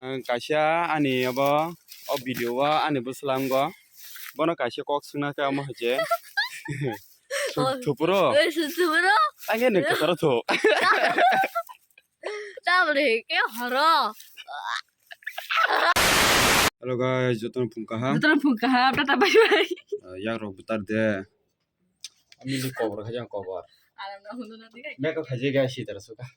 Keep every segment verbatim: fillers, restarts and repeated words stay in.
Ang kaisa ani abo, o video o ani bwswlango. Bono kaisa kok swngna khe omo hai se. Su-, Oh. Thupuro. Eh, su-, thupuro. Ang khe nung kwcharo thu. Tabole ke horo. Hello guys, jotono phung kaham. Jotono phung kaham, tata bye bye. Ah, yak rok butar de. Ami ni kobor khaja kobor. Alam na hundu na dikai. Makeup khaje ga si tara suka.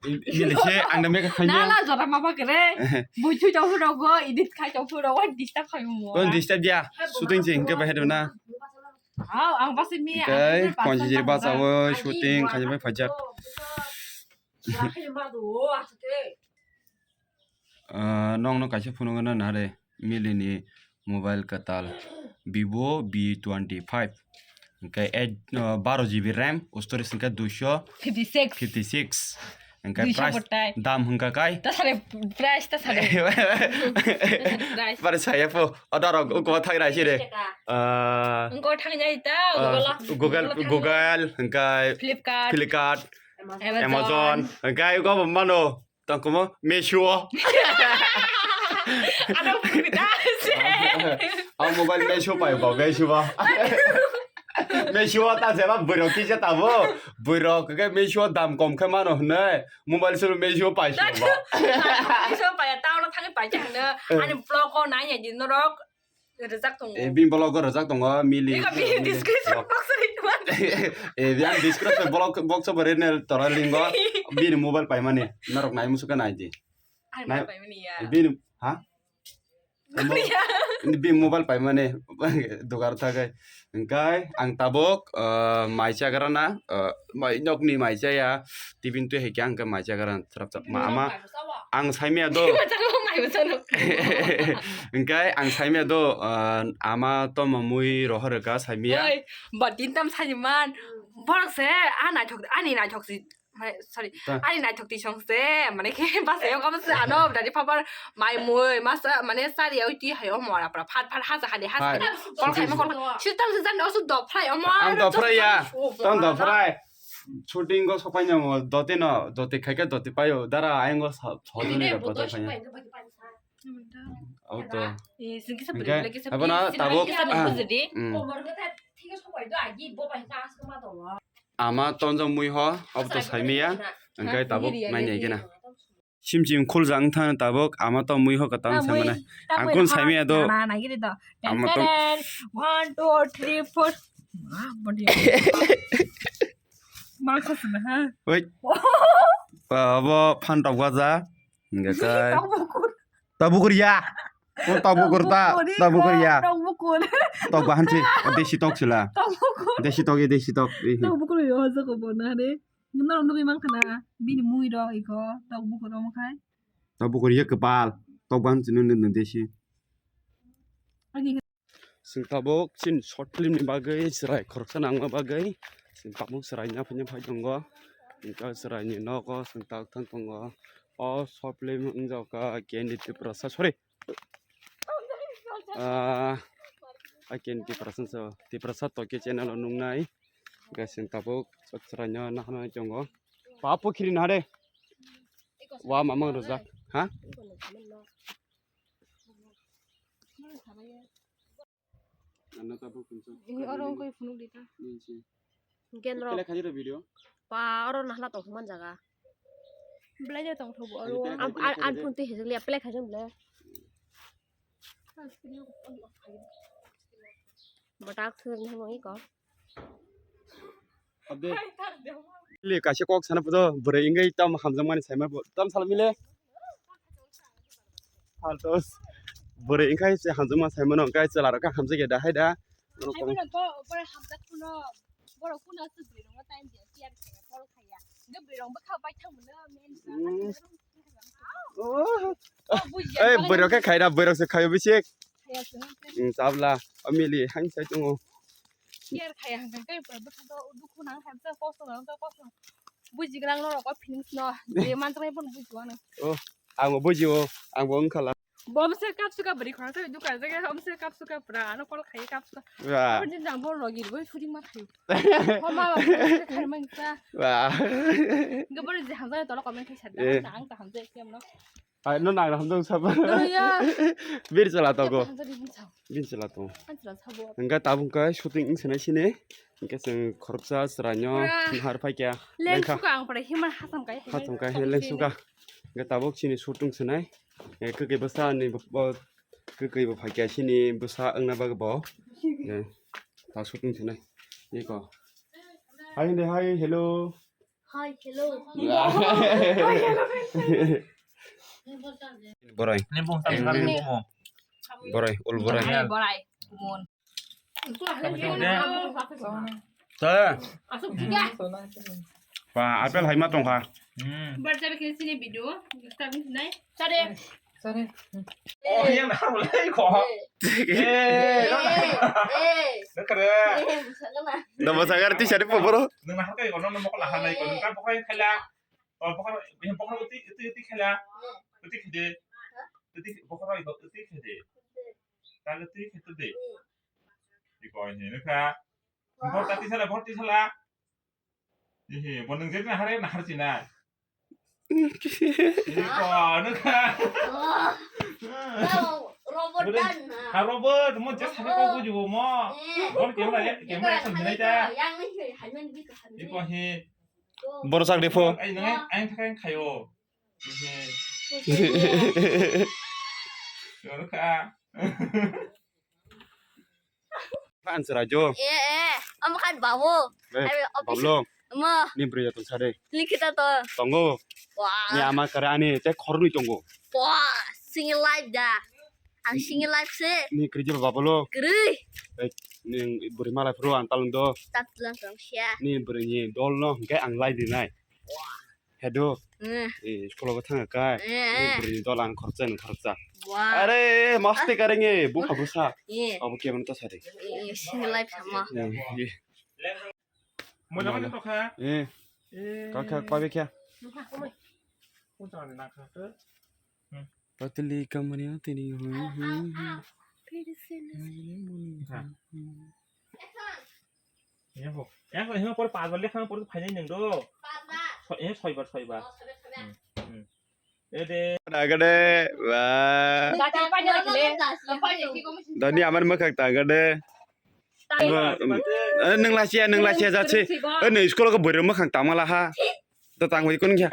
Ini se ang da makeup khaja. Nala jora ma ba kere. Bui chui tong phuro go, edit khai tong phuro go, disturb khai mo. Kon disturb dia. Shooting se hingke bahai na. Hao, ang basi mi. Kai, konji jiri bacha o shooting khaja bai phajak. Ah, nong no kaisa phunugana nare, Mili ni mobile kwtal, Vivo V twenty five, hwnkhe eight, ah, baro G B RAM, storage hwnkhe duisho fifty six. Fifty six. Hwnkhe duisho price bwtai. Dam hwnkha kai. Ta sare price ta sare. Price. Pare saya po, ada rok uko thang rai sire. Ah, wngko thang jai ta, ah, Google, Google, Google thang. Google, hwnkhe Flipkart. Flipkart. Amazon. Amazon. Hwnkhe uko bo mano. Tangkomo Meesho. Ano pita se. Ang mobile Meesho pai ba, Meesho ba. Meesho ta se ba, bwrok kisa tamo. Bwrok ke Meesho dam kom khe mano hwnwi. Mobile sulu Meesho pai se ba. Meesho pai ta, ono thangwi pai se hwno. Eh. Ani vlog o nai ya di norok. Rwjak tongo. Eh, bini vlog o rwjak tongo, Mili. Eka bini description box o ri tongma. Eh, bini description box, box o bo ri nel tora lingo. Bini mobile paimani. Norok nai musuka nai di. Ai, nai, mobile paimani ya. Eh, bini, ha? Kuya. Bini mobile paimani. Dugar thagai. Hwnkhe ang tabuk, eh, mai chagrana, eh, mai nokni mai chaya. Tibin twi hai khe ang khe mai chagrana. Trap trap. Ma, ama. Ang saimaya do. Maibo chano. Hwnkhe ang saimaya do, ah, ama tongma mui rohor rwkha saimaya. Oi, bo tin tam sani man. Borok se, a naithok, ani naithok si, mane, sorry, ta, ani naithok ti song se, mane khe basa yok ama se ano dadi papar mai mui masa mane sari oi ti hayo mora pra phat phat hasa hadi hasa. Hai. Kol khai ma kol khai. Sitam se jan osu doprai omo. Ang doprai ya. Tong doprai. Shooting go sopai nang o, dote no, dote khai khe dote paio, dara ayang go sa-, sojoni rok bodol khai. Abo to. Eh, singkisa bwrwi, hwnkhe, singkisa abo na bwrwi, tabuk, singkisa ah, bwrwi di. Mm. Ama tonjak mui ho, abo to saimaya, hwnkhe tabuk nainai gena. Simchim khuljak wngthang tabuk, ama to mui ho kwtal saimana. Ang kun saimaya do. Na, na, giri do. Ama to. Ten, ten, one, two, three, four. Ma, body. Ma khasna ha. Wait. Abo phan tok baja. Hingga kai. Tok bukur. Tok bukur ya. Tok bukur ta, tok bukur ya. Tok bukur. Tok bahan si. Desi tok sila. Tok bukur. Desi tok, desi tok. Tok bukur yo, jago bona re. Nuna nugui mang khana, bini mui rok iko, tok bukur omo khai. Tok bukur ye kwpal, tok bang chini nini desi. Ani. Chwng tabuk chini short film ni bagwi chwrai khoroksa nangma bagwi chwng tabuk chwrai naphanya phai tongo. Hwnkhe chwraini nogo chwng tabuk thang tongo. O short film wngjago kha K N D Tiprasa, sorry. Ah, I can Tiprasa so, Tiprasa Tokyo channel o nungnai. Guys, ang tabuk chwraino naharnai tongo. Papu khiri nahare. Wa mamang rojak. Ha? Ano tabuk kunso. Ini orang koi phunuk dita. Ninsi. Gen ro. Pele khaji ro video. Pa oro nahla tong man jaga. Belai de tong thobo oro. Am, am, am phun twi hejeng liya pele khaji belai. Batak thur ni mo iko. Abde. Le kaisa kok sana puto bwrwi wngwi tam hamjakmani saima bo tam sal mile. Haltos. Bwrwi wngkha se hamjakma saimano wngkha chwla rok khe hamjakya da hai da. Hai bono to bwrwi hamjak kuno. Borok kuno se bwrwi rokno time dia, care khaiya, call khaiya. Hingke bwrwi rok bwkha bai thang mano, men. Mm. Oh. Oh, bujiya, eh, bwrwi rok khe khaina, bwrwi rok se khaio bisik. Khaiya se, hmm. Mm, chabla, o mili, hang sai tongo. Care khaiya hingke bwrwi bwkha to dukhu nang hai, kosto nang, kosto. Bujigrang norok o feelings no, je manjaknai bono bujio ano. Oh, ang bo bujio, ang bo wngkha la. Bom se kap suka beri khorang se dukan se om se kap suka pura ano kol khai kap suka. Wa. Apa din dang bol rogi boi shooting ma khai. Homa ba khai man sa. Wa. Gabor je hamza tolo comment khai sa. Eh. Ang ta hamza kiam no. Hai no nang hamza sab. No ya. Bir chala to go. Hamza di sa. Bin chala to. Kan chala sabo. Engka tabung kai shooting ing senai sini. Engka seng khoroksa sranyo. Pura. Har pai kya. Leng suka ang pura himan hasam kai. Hasam kai leng suka. Engka tabuk sini shooting senai. Eh, kwkwi bwsa ni bo, bo, kwkwi bo phaikya sini bwsa wngna bagwi bo. Eh, ta shooting khlainai. Eko. Hi, hindi, hi, hello. Hi, hello. Borai. Ni bung tam tam ni bung. Borai, ul borai. Borai. Borai. Sa. Pa, apple hai ma tongkha. Hmm. Bar jabe kini sini video, start ni sinai. Sare. Sare. Oh, yang dah mulai kok. Eh, eh. Nak kere. Nama sagar ti sari poboro. Nang nak kere kono nama kolah hanai kono kan pokoknya khala. Oh, pokoknya, yang pokoknya uti, uti, uti khala. Uti kede. Uti, pokoknya itu uti kede. Taga uti kede. Iko ini, nukha. Borta tisala, borta tisala. Ehe, bo nung jeti nahar, nahar china. Iko, nukha. Robot dan. Ha, robot, mo just hape ko bujibo mo. Bor kemla, kemla action hinai ta. Yang ni hai, hai man bi ka hai. Iko he. Bor sak de pho. Ai nang, ai thak khayo. Ehe. Nukha. Fan sera jo. Eh, eh, omo khan babu. Eh, Abi office. Bablo. Omo. Ni bwrwi jatong sade. Likita to. Tongo. Wah. Ni ama kare ani te khornwi tongo. Wah, single life da. Ang single life se. Ni kwrwi jeba bablo. Kwrwi. Eh, ni bwrwi malai phuru ang talung do. Tat lang tong sia. Ni bwrwi ni dol no hwnkhe ang lai di nai. Wah. Hedo. Eh. Eh, school o thang kai. Eh, eh. Bwrwi ni dol ang khoroksa ni khoroksa. Wah. Are, maste kareng e, bukha bwsa. Eh. Abo khe mano ta sari. Eh, eh, single life sama. Eh, eh. Mona mona to kha. Eh. Eh. Ka kha pa be kha. Patli kamani tini. Kha. Yang kok, yang kok, yang por pas balik kan por phainai neng do. So, eh, soibar, soibar. Hmm, hmm. Eh, de. Dagade, wah. Dati paina lagi le. Dani amar makhak dagade. Eh, nung lasia, nung lasia jatsi. Eh, nung school ko bwrwi makhang tamala ha. To tang bai kun kya.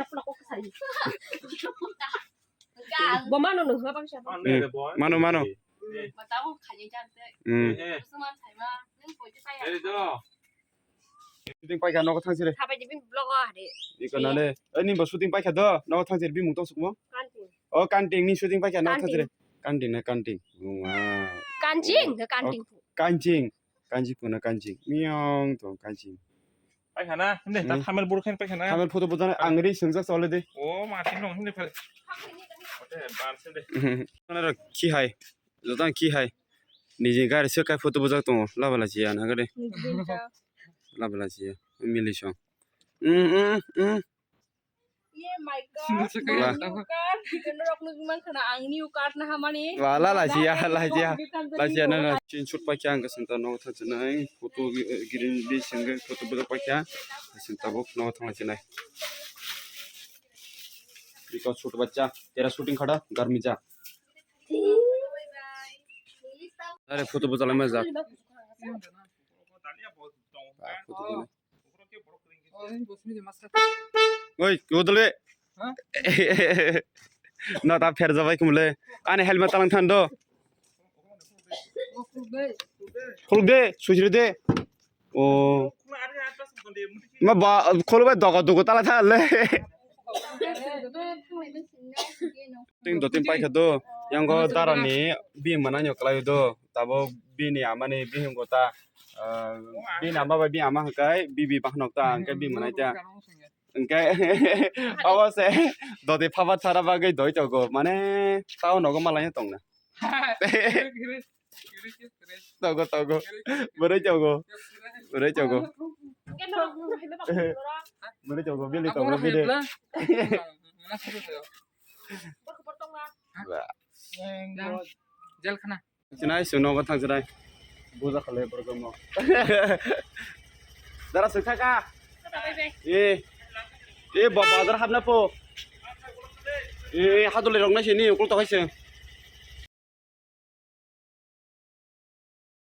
Bo mano nung hwa bang siya. Hmm. Mano, mano. Hmm. Shooting paikha nogo thang sire. Sabai di bini vlog o hari. Iko nale. Eh, ni bo shooting paikha do. Nogo thang sire bimung tong sukmo. Kanting. Oh, kanting ni shooting paikha nogo thang sire. Kanting. Kanting na kanting. Wow. Kanching, kanting. Oh, kanching. Kanching puna kanching. Miyong tong kanching. Paikha na, hindi, ta thamel buruk khen paikha na. Thamel photo bujana ang ri sengja sole de. Oh, ma tin long hindi phale. Ote, ban sende. Nara ki hai. Jotang ki hai. Niji gari se kai photo bujak tongo. Labala jiya na gade. Labala jiya. Mili song. Mm, mm, mm. Ye my God, my new car. Keno rok nugman khana ang new car na hamani. Wala lasia, lasia. Lasia na na. Chin shoot paikha ang kasin ta nogo thang chinai. Photo gi-, giring bi singge photo bujak paikha. Kasin tabuk nogo thang chinai. Biko shoot bachcha. Tera shooting khada, garmi ja. Are photo bujak lai ma jak. Ah, photo bujak. Oi, kudule. Huh? No, ta pher jabai kumle. Ani helmet talang thando. Khuluk de, sujri de. Oh. Ma ba, khuluk bai dogo dogo tala thale. Ting do ting paikha do. Yang go darani bi mananyo kalai do. Tabo bini amani bihim go ta. Ah, bini ama bai bi ama hwnkhe bibi bakhnok ta hwnkhe bi manai ta. Hwnkhe abo se doti phaba sara bagwi doi togo mane tao nogo malai tongna. Togo togo. Bwrwi togo. Bwrwi togo. Bwrwi togo bili togo bili. Ba. Jang. Jel khana. Sinai sung nogo thang sinai. Buja khale borok mo. Dara sung thaka. E. E ba bazar hapna po. E hadole rok na sini ukul to kaise.